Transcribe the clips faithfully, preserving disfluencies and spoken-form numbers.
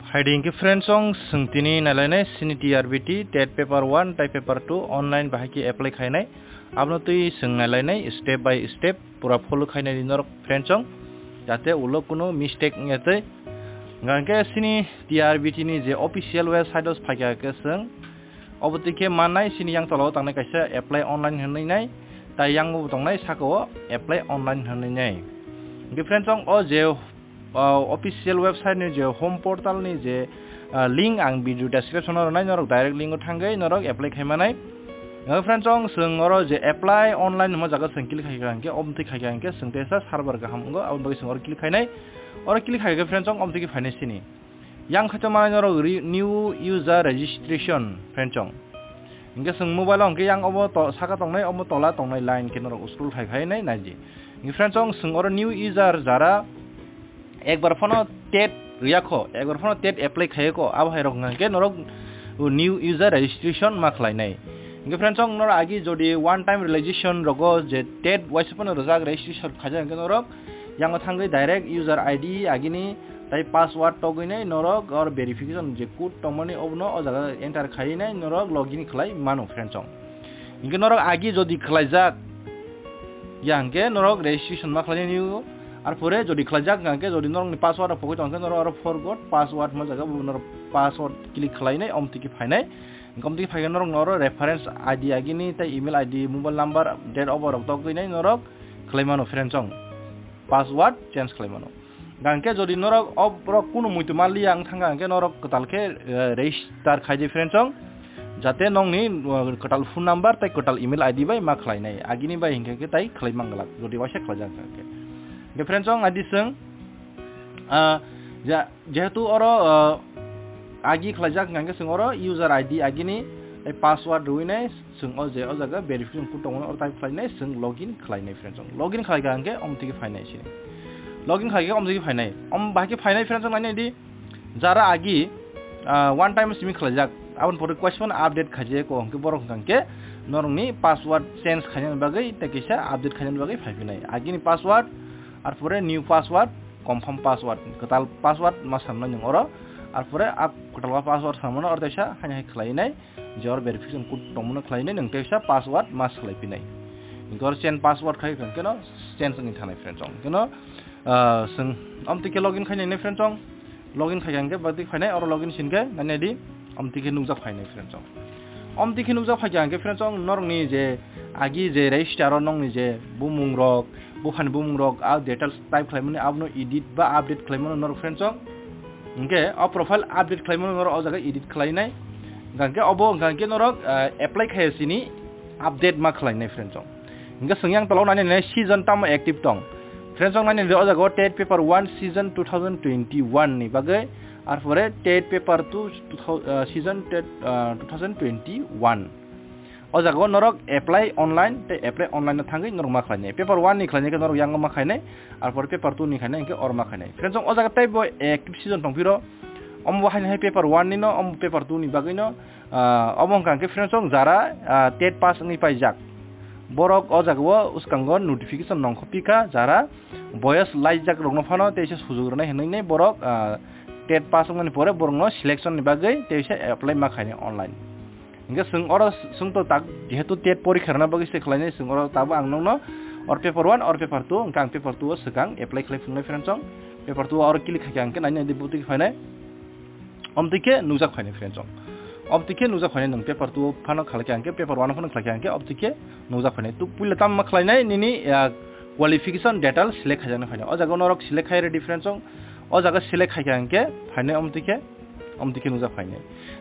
Hai di hwnkhe friends, chwng tini nailainai sini T R B T TET paper one tei paper two online bahai khe apply khainai. Abono twi chwng nailainai step by step pura follow khainai di norok friends, jate ulo kunu mistake wngya tei. Hwnkhe sini T R B T ni je official website o phaikha khe chwng obo twi khe mannai sini yang tola o tangnai kaisa apply online hwnwi nai, tai yang bo tongnai saka o apply online hwnwi nai. Hwnkhe friends, o je ah, official website ni je home portal ni je, ah, link ang video description o rwnai, norok direct link o thangwi norok apply khaimanai. Ah, friends, chwng oro je apply online hwnma jaga chwng click khaikha hwnkhe, omo twi khaikha hwnkhe chwng teisa server kaham wngo, aboni bagwi chwng oro click khainai. Oro click khaikha friends, omo twi khe phainai sini. Yang khaito manai norok re-, new user registration friends. Hwnkhe chwng mobile o hwnkhe yang obo to-, saka tongnai, omo tola tongnai line khe norok scroll khai khai nai naidi. Hwnkhe friends, chwng oro new user jara ekbar phano TET rwya kho, ekbar phano TET apply khaiya kho, abo hai rok hwnkhe norok new user registration ma khlainai. Hwnkhe friends, chwng norok agi jodi one time realization rogo je TET waisa phano rwjak registration khaijak hwnkhe norok yang o thangwi direct user I D agini tai password togwi nai norok or verification je code tongmani obono o jaga enter khaiwi nai norok login khlai mano friends. Hwnkhe norok agi jodi khlaijak ya hwnkhe norok registration ma khlainai nio, ar pore jodi khlaijak hwnkhe jodi norokni password rok pogwi tongkhe norok oro forgot password hwnma jaga bo norok password click khlainai, omo twi khe phainai. Hwnkhe omo twi khe phaikhe norok oro reference I D agini tai email I D, mobile number, date of birth rok togwi nai norok khlai mano friends. Password change khlai mano. Hwnkhe jodi norok o borok kunu muitu manliya wng thangkha hwnkhe norok kwtal khe, eh, register khai di friends, jate nokni, eh, kwtal phone number tei kwtal email I D bai ma khlainai, agini bai hinkhe khe tai khlai manglak jodi waisa khlaijak hwnkhe. Hwnkhe friends, adi chwng, ah, ja-, jehetu oro, ah, agi khlaijak hwnkhe chwng oro user I D agini tei password rwinai. Chwng o je o jaga verification code tongmani oro type khlainai, chwng login khlainai friends. Login khlaikha hwnkhe omo twi khe phainai sini. Login khlaikha omo twi khe phainai. Omo bahai khe phainai friends, nainai di. Jara agi, ah, one time simi khlaijak. Aboni pore question update khaijak o hwnkhe borok hwnkhe norokni password change khainani bagwi tei kisa update khainani bagwi phaiphinai. Agini password, ar pore new password, confirm password, kwtal password ma sanai nwng oro. Ar pore a kwtal password sanmano oro teisa haino hai khlainai. Je oro verification code tongmano khlainai, nwng teisa password ma swlai pinai. Hwnkhe oro change password khai hwnkhe no change wngwi thanai friends. Hwnkhe no, ah, chwng omo twi khe login khai nai friends. Login khai hwnkhe bwtwi phainai, oro login sinkhe nainai di, omo twi khe nukjak phainai friends. Omo twi khe nukjak phaikha hwnkhe friends, norokni je agi je register o nokni je bumung rok, buphani bumung rok, a details type khlaimani abono edit ba update khlaimano norok friends. Hwnkhe o profile update khlaimano norok o jaga edit khlainai. Hwnkhe obo hwnkhe norok, ah, apply khaiya sini update ma khlainai friends. Hwnkhe chwng yang tola o nainai nai season tamo active tong. Friends, nainai nai o jaga o TET paper one season two thousand twenty-one ni bagwi, ar pore TET paper two, two thou-, ah, season TET, ah, two thousand twenty-one. O jaga o norok apply online tei apply online no thangwi norok ma khlainai. Paper one ni khlainai khe norok yango ma khlainai, ar pore paper two ni khlainai hwnkhe oro ma khlainai. Friends, o jaga teibo active season tong phiro, omo bo haino hai paper one ni no, omo paper two ni bagwi no, ah, omo hwnkha hwnkhe friends, jara, ah, TET pass wngwi paijak, borok o jaga o swkango notification nongkho pikha, jara boyes laijak rokno phano teisa sujuk rwnai hwnwi borok, ah, TET pass wngmani pore borokno selection ni bagwi teisa apply ma khlainai online. Hingke chwng oro chwng to tak, jehetu TET porikha rwna bagwi se khlainai, chwng oro tabuk ang nokno or paper one or paper two, hingke ang paper two o swkang apply khlai phunuknai friends chong. Paper two o oro click khaikha hingke nainai di bwtwi phainai. Omtwi khe nukjak phainai friends chong. Omtwi khe nukjak phainai nwng paper two o phano khlaikha hingke paper one o phano khlaikha hingke omtwi khe nukjak phainai. Tu puila tamo khlainai nini, ah, qualification detail select khaijaknai phainai. O jaga norok select khai ready friends chong. O jaga select khaikha hingke phainai omtwi khe. Omtwi khe nukjak phainai.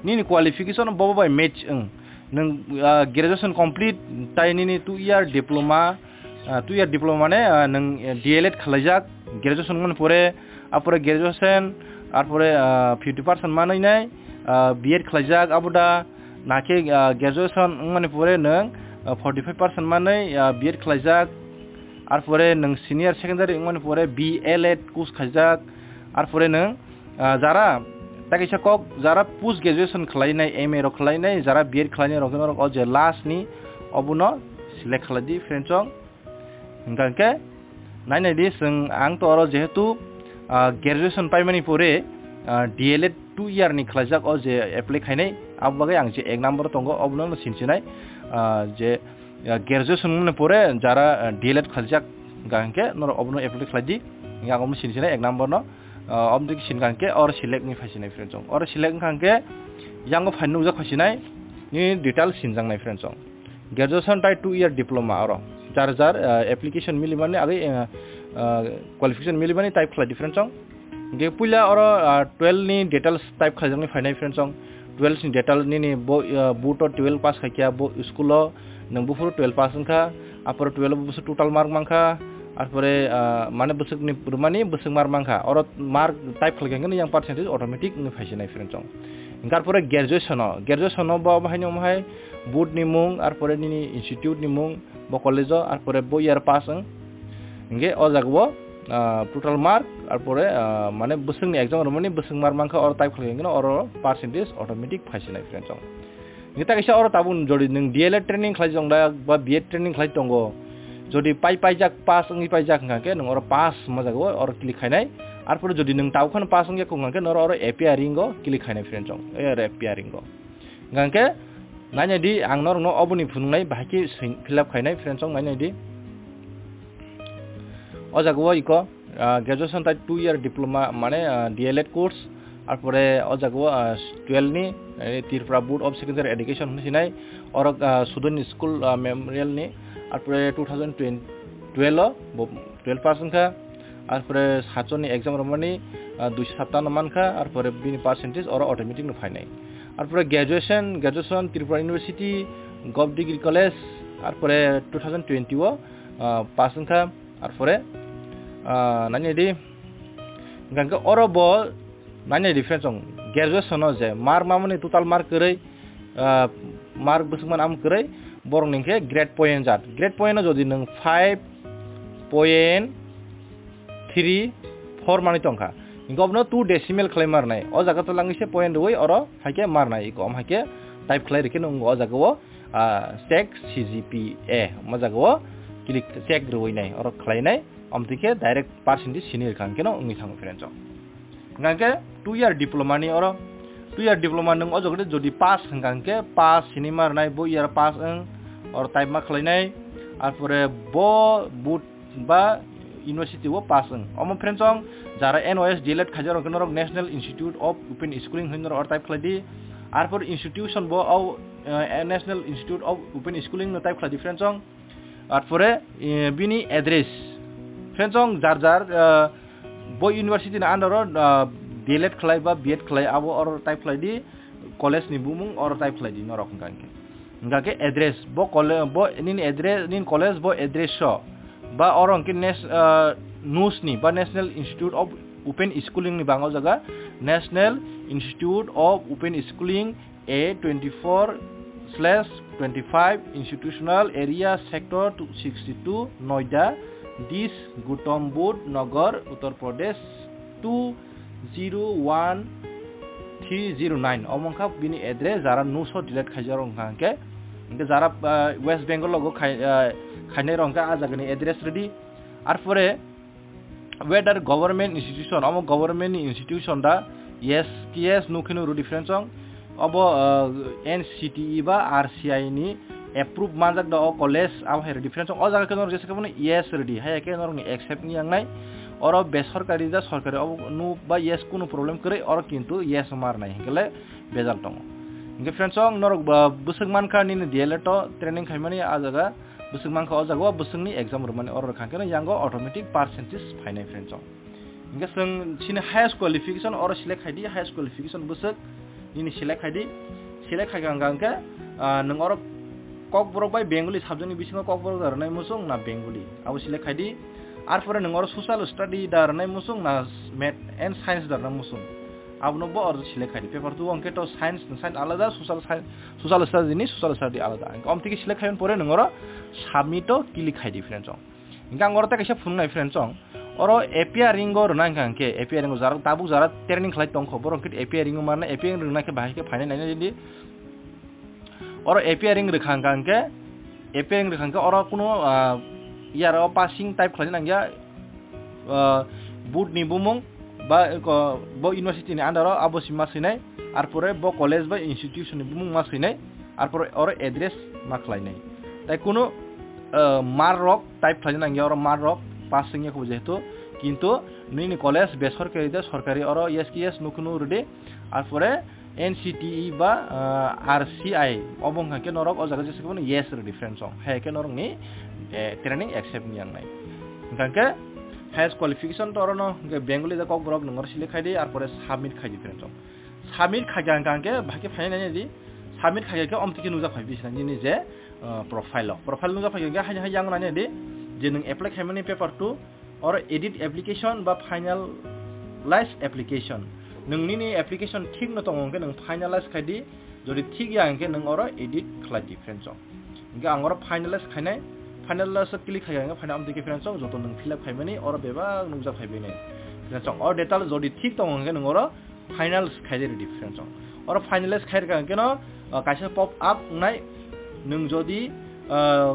Nini qualification bobo bai match wng. Nwng, ah, graduation complete, tai nini two year diploma, ah, two year diploma mane, ah, nwng, eh, D L Ed khwlaijak, graduation wngmani pore, apore graduation, arpore, ah, fifty percent manwi nai, ah, B Ed khwlaijak, abo da nakhe, ah, graduation wngmani pore nwng, ah, forty five percent manwi, ah, B Ed khwlaijak, arpore nwng senior secondary wngmani pore B L Ed course khaijak, arpore nwng, ah, jara, ta kisa kok, jara post graduation khlainai, M A rok khlainai, jara B Ed khlainai rok, norok o je last ni obono select khlai di, friends chong. Hingka khe, nainai di, chwng ang to oro jehetu, ah, graduation paimani pore, ah, D L Ed two year ni khlaijak o je apply khainai, abo bagwi ang je ek number tongo, obono no sinsinai, ah, je, ah, graduation ni pore jara, ah, D L Ed khlaijak hwnkha hwnkhe norok obono apply khlai di, hwnkhe ang obono sinsinai ek number no, ah, omo twi sin hwnkha hwnkhe or select ni phaisinai friends chong. Or select hwnkha hwnkhe yango phai nukjak phaisinai ni details sinjaknai friends chong. Graduation tai two year diploma oro. Jar jar, ah, application milimani agwi, ah, ah, qualification milimani type khlai di friends chong. Hingke puila oro, ah, twelve ni details type khaijaknai phainai friends chong. Twelve ni detail nini bo, ah, bo to twelve pass khaikya bo school o nwng buphuru twelve pass wngkha. Apore twelve o bwswk total mark mankha. Arpore, ah, mane bwswk ni rwmani bwswk mark mankha. Oro mark type khlaikha hingke yang percentage automatic wngwi phaisinai friends chong. Hingke arpore graduation o, graduation o bo, bo haino omo hai board ni mung, arpore nini institute ni mung, bo college o, arpore bo year pass wng. Hingke o jaga o, ah, total mark, arpore, ah, mane bwswk ni exam rwmani bwswk mark mankha oro type khlai hingke oro percentage automatic phaisinai friends chong. Hingke ta kaisa oro tabuk jodi nwng D L Ed training khlai tong da ba B Ed training khlai tongo, jodi pai paijak pass wngwi paijak hingka khe nwng oro pass ma jaga o oro click khainai. Arpore jodi nwng tabuk phano pass wngya kho hingka khe noro oro appearing o click khainai friends chong, eh, oro appearing o. Hingka khe nainai di ang norokno oboni phunuknai bahai khe swing fill up khainai friends chong nainai di. O jaga o iko, ah, graduation tai two year diploma mane, ah, D L Ed course, arpore o jaga o, ah, twelve ni, eh, Tripura Board of Secondary Education hwnwi sinai, oro, ah, Sudhon School, ah, Memorial ni, arpore two thousand twelve o bo twelve pass wngkha, arpore sachon ni exam rwmani, ah, duiso sapta no mankha, arpore bini percentage oro automatic no phainai. Arpore graduation, graduation Tripura University, Govt Degree College, arpore two thousand twenty o, ah, pass wngkha. Arpore, ah, nani di, hingke oro bo nani di friends chong, graduation o je mark mamani total mark kwrwi, ah, mark bwswk man am kwrwi, borok ni hingke grade point jat. Grade point o jodi nwng five point three four manwi tongkha, hingke obono two decimal khlai marnai. O jaga to langwi se point rwui oro haike marnai, iko om haike type khlai rikhe nung o jaga o, ah, check C G P A, omo jaga o click check rwui nai, oro khlai nai, omo twi khe direct percentage sini rwkha hwnkhe no wngwi thango friends o. Hwnkha khe two year diploma ni oro, two year diploma nwng o jaga jodi pass hwnkha hwnkhe pass sini ma rwnai, bo year pass wng, oro type ma khlai nai, arpore bo board ba university o pass wng. Omo friends chong jara N O S D L Ed khaijak rok norok National Institute of Open Schooling hwnwi norok oro type khlai di. Arpor institution bo o, eh, National Institute of Open Schooling no type khlai di friends chong. Arpore, eh, bini address. Friends chong jar jar, eh, bo university ni under o, eh, D L Ed khlai ba B Ed khlai abo oro type khlai di. College ni bumung oro type khlai di norok hwnkha hwnkhe. Hwnkha khe address, bo kole-, bo nini address, nini college bo address o. Ba oro hwnkhe nes-, ah, nus ni ba National Institute of Open Schooling ni bang o jaga National Institute of Open Schooling A twenty-four slash twenty-five Institutional Area Sector two sixty-two Noida, Dis Gautam Budh Nagar, Uttar Pradesh two zero one three zero nine. Omo wngkha bini address, jara nuso delete khaijak rok wngkha hwnkhe. Hwnkhe jara, ah, West Bengal logo khai-, ah, khainai rok hwnkhe ah jagani address rwdi. Arpore whether government institution, omo government ni institution da, yes, yes, nukhe no rwdi friends chong. Obo, ah, N C T E ba R C I ni approve manjak da o college, abo hai rwdi friends chong. O jaga khe norok jesa khe bono yes rwdi, haiya khe norokni accept ni yangnai. Oro besorkari da sorkari, obo no ba yes, kunu problem kwrwi, oro kintu yes ma rwnai hinkhe le bejal tongo. Hinkhe friends chong, norok ba bwswk mankha nini D L Ed o training khaimani, ah jaga bwswk mankha, o jaga o bwswkni exam rwmani, oro rwkha khe no yango automatic percentage phainai friends chong. Hingke chwng chini highest qualification oro select khai di, highest qualification bwswk nini select khai di. Select khai kha hingka hingke, ah, nwng oro Kokborok bai Bengali subject ni bisingo Kokborok da rwnai muchung na Bengali, abo select khai di. Arpore nwng oro social study da rwnai muchung na math and science da rwnai muchung, abono bo oro select khai di. Paper two o hingke to science, science alada, social science, social study ni social study alada. Hingke om tiki select khai pore nwng oro submit o click khai di friends chong. Hingke ang oro tei kaisa phunuknai friend chong. Oro A P I ring o rwna hingka hingke A P I ring o jara tabuk jara training khlai tongkho, borok hingke A P I ring o manna, A P I ring rwna khe bahai khe phainai nainai di. Oro A P I ring rwkha hingka hingke, A P I ring rwkha hingke oro kuno, ah, yaro passing type khlaina nangya, ah, board ni bumung, ba ko-, bo university ni under o abo si ma swinai, arpore bo college ba institution ni bumung ma swinai, arpore oro address ma khlainai. Tai kunu, ah, mar rok type khlaina nangya oro mar rok pass wngya kho jehetu, kintu nini college besorkari de sorkari oro yes ki yes nukunu rwdi, arpore N C T E ba, ah, R C I obo wngkha khe norok o jaga jesa khe yes rwdi friends song, hai khe norokni, eh, training accept ni yangnai. Hingkha khe highest qualification to orono hingkhe Bengali da Kokborok nung oro select khai di, arpore submit khai di friends song. Submit khai kha hingkha khe bahai khe phainai nai di, submit khai khe omtwi khe nujak phai bisina nini je, ah, profile o. Profile nujak phai khe hai hai yang nai di je nung apply khaimani paper two, oro edit application ba finalize application. Nung nini application thik no tongo hingkhe nung finalize khai di, jodi thik ya hingkhe nung oro edit khlai di friends song. Hingkhe ang oro finalize khainai, finalize o click khai hingkhe phaina amtwi khe friends song joto nung fill up khaimani oro bebak nukjak phai bini friends song. O detail jodi thik tongo hingkhe nung oro finalize khai di friends song. Oro finalize khai rwkha hingkhe no, ah, kaisa pop up wngnai, nung jodi, ah,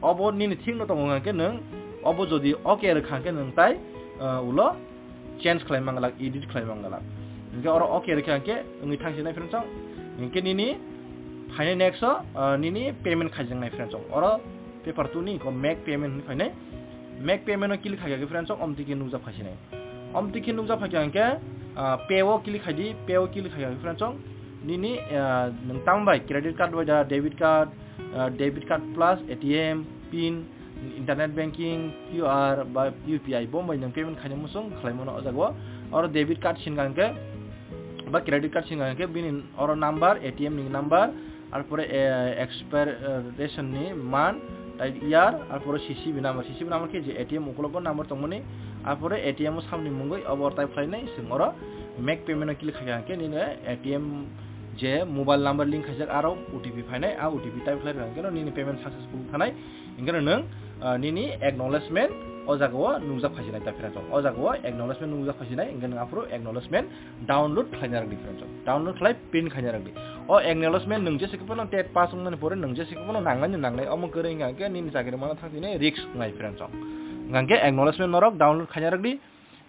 obo nini thik no tongo hingkhe nung obo jodi okay rwkha hingkhe nung tai, ah, ulo change khlai manglak, edit khlai manglak. Hingkhe oro okay rwkha hingkhe wngwi thangsinai friends song. Hingkhe nini phainai next o, ah, nini payment khaijaknai friends song. Oro paper two ni ko make payment hinwi phainai. Make payment o click khaikha khe friends song, omtwi khe nukjak phaisinai. Omtwi khe nukjak phaikha hingkhe, ah, pay o click khai di, pay o click khaikha khe friends song. Nini, ah, nung tamo bai credit card bai da, debit card, ah, debit card plus A T M, pin, internet banking, Q R ba U P I bo bai nung payment khaina muchung khlai mano o jaga o. Oro debit card sin kha hingkhe ba credit card sin kha hingkhe bini oro number, A T M ni number, arpore, eh, expiration ni month, tai year, arpore C C V number, C C V number khe je A T M ukologo number tongmani, arpore A T M o samni mungwi obo type khlainai, chwng oro make payment o click khaikha hingkhe nini A T M je mobile number link khaijak aro O T P phainai, a O T P type khlai rwkha hingkhe no nini payment successful thanai. Hingkhe no nwng, ah, nini acknowledgement o jaga o nukjak phaisinai ta friends song. O jaga o acknowledgement nukjak phaisinai, hingkhe nwng aphuru acknowledgement download khlaina rwdi friends song. Download khlai print khlaina rwdi. O acknowledgement nwng jesa khe phano TET pass wngmani pore nwng jesa khe phano nangnai ni nangnai, omo kwrwi hingkha hingkhe nini chakri mana thang tini risk wngnai friends song. Hingkha hingkhe acknowledgement norok download khlaina rwdi.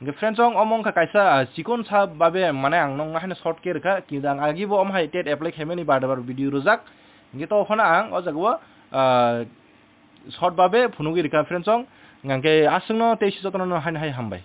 Hingkhe friends song omo wngkha kaisa, ah, chikon sa babe mane ang nokno haino short khe rwkha, kintu ang agi bo omo hai TET apply khaimani bar bar video rwjak. Hingkhe to phano ang o jaga o, ah, short babe phunugwi rwkha friends song. Hingkhe aswkno tei si jotono haino hai hambai.